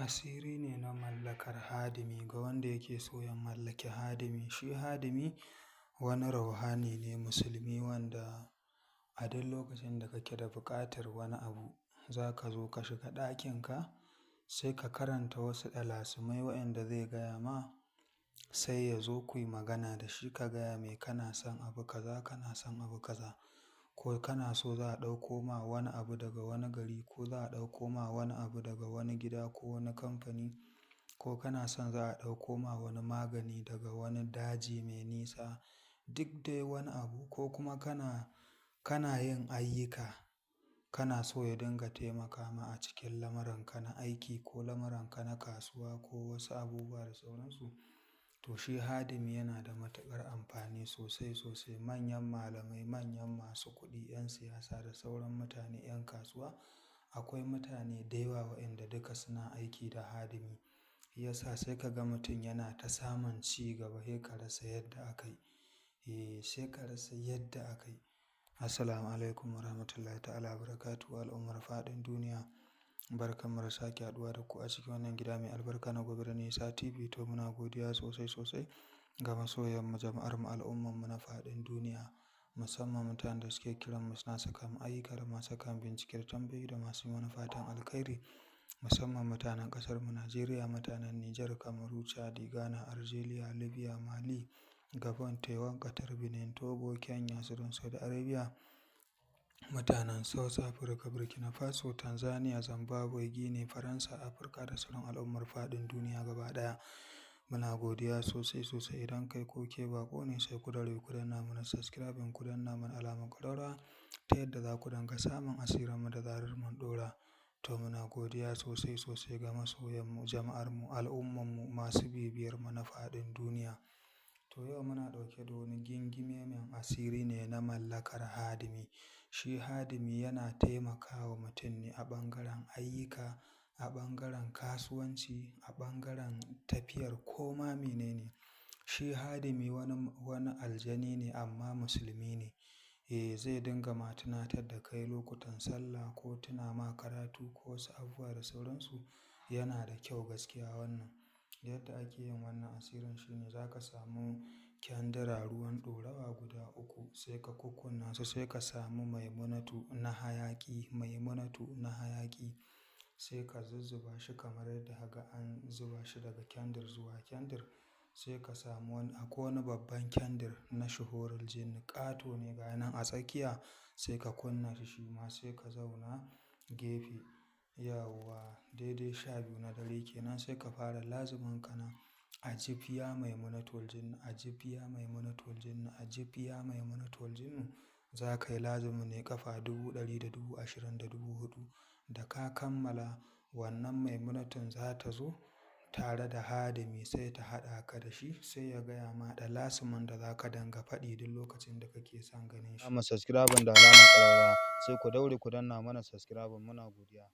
Asiri ne na mallakar hadimi ga wanda yake so ya mallaki hadimi. Shi hadimi wani rauhani ne musulmi wanda a duk lokacin da kake da buƙatar wani abu, za ka zo ka shiga ɗakinka sai ka karanta wasu ɗalasimai waɗanda zai gaya ma, sai ya zo kuyi magana da shi ka gaya mai kana son abu kaza, kana son abu kaza ko kana so za a ɗauko ma wani abu daga wani gari ko za a ɗauko ma wani abu daga wani gida ko wani kamfani ko kana son za a ɗauko ma wani magani daga wani daji mai nisa, duk dai wani abu ko kuma kana yin ayyuka, kana so ya dinga taimaka ma a cikin lamuranka na aiki ko lamuranka na kasuwa ko wasu abubuwa da sauransu. To shi hadimi yana da matuƙar amfani sosai sosai. Manyan malamai, manyan masu kuɗi, 'yan siyasa da sauran mutane 'yan kasuwa. Akwai mutane da yawa waɗanda duka suna aiki da hadimi. Yasa sai ka ga mutum yana ta samun ci gaba, sai ka rasa yadda aka yi. Eh, sai ka rasa yadda aka yi. Assalamualaikum warahmatullahi ta'ala wabarakatuh. Al'ummar faɗin duniya, barkan mu da sake haɗuwa da ku a cikin wannan gida mai albarka na Gobe da Nisa TV. To muna godiya sosai sosai ga masoyan mu, jama'ar mu, al'umman mu na faɗin duniya, musamman mutanen da suke kiran mu suna saka mu ayyuka da masu saka mu bincike da tambayoyi da masu yi mana fatan alkhairi. Musamman mutanen ƙasar mu Najeriya, mutanen Nijar, Kamaru, Chadi, Ghana, Algeria, Libya, Mali, Gabon, Taiwan, Qatar, Benin, Togo, Kenya, Sudan, Saudi Arabia, mutanen South Africa, Burkina Faso, Tanzania, Zimbabwe, Guinea, Faransa, Afirka da sauran al'ummar faɗin duniya gaba ɗaya. Muna godiya sosai sosai. Idan kai ko ke baƙo ne, sai ku daure ku danna mana subscribing, ku danna mana alamar ƙararrawa ta yadda za ku dinga samun asirinmu da zarar mun ɗora. To muna godiya sosai sosai ga masoyanmu, jama'armu, al'ummanmu masu bibiyar mu na faɗin duniya. To yau muna ɗauke da wani gingimemen asiri ne na mallakar hadimi. Shi hadimi yana taimakawa mutum ne a ɓangaren ayyuka, a ɓangaren kasuwanci, a ɓangaren tafiyar koma mene ne. Shi hadimi wani aljani ne amma musulmi ne. Eh, zai dinga ma tunatar da kai lokutan sallah ko tuna ma karatu ko wasu abubuwa da sauransu. Yana da kyau gaskiya wannan. Yadda ake yin wannan asirin shine za ka samu kyandira ruwan ɗorawa guda uku, sai ka kukkunna su, sai ka samu maimunatu na hayaƙi, maimunatu na hayaƙi, sai ka zuzzuba shi kamar yadda kaga an zuba shi daga kyandir zuwa kyandir. Sai ka samu wani, akwai wani babban kyandir na shuhurul jinni, ƙato ne ga nan a tsakiya, sai ka kunna shi shima sai ka zauna gefe. Yauwa daidai 12 na dare kenan sai ka fara lazumin ka na ajifiya maimunatul jinni, ajifiya maimunatul jinni, ajifiya maimunatul jinni. Za ka yi lazumin ne ƙafa 120,024,000. Da ka kammala wannan maimunatun za ta zo tare da hadimi sai ta haɗa ka da shi, sai ya gaya ma ɗalasimin da za ka dinga faɗi duk lokacin da kake son ganin shi. Amma subscribing da alamar ƙararrawa, sai ku daure ku danna mana subscribing. Muna godiya.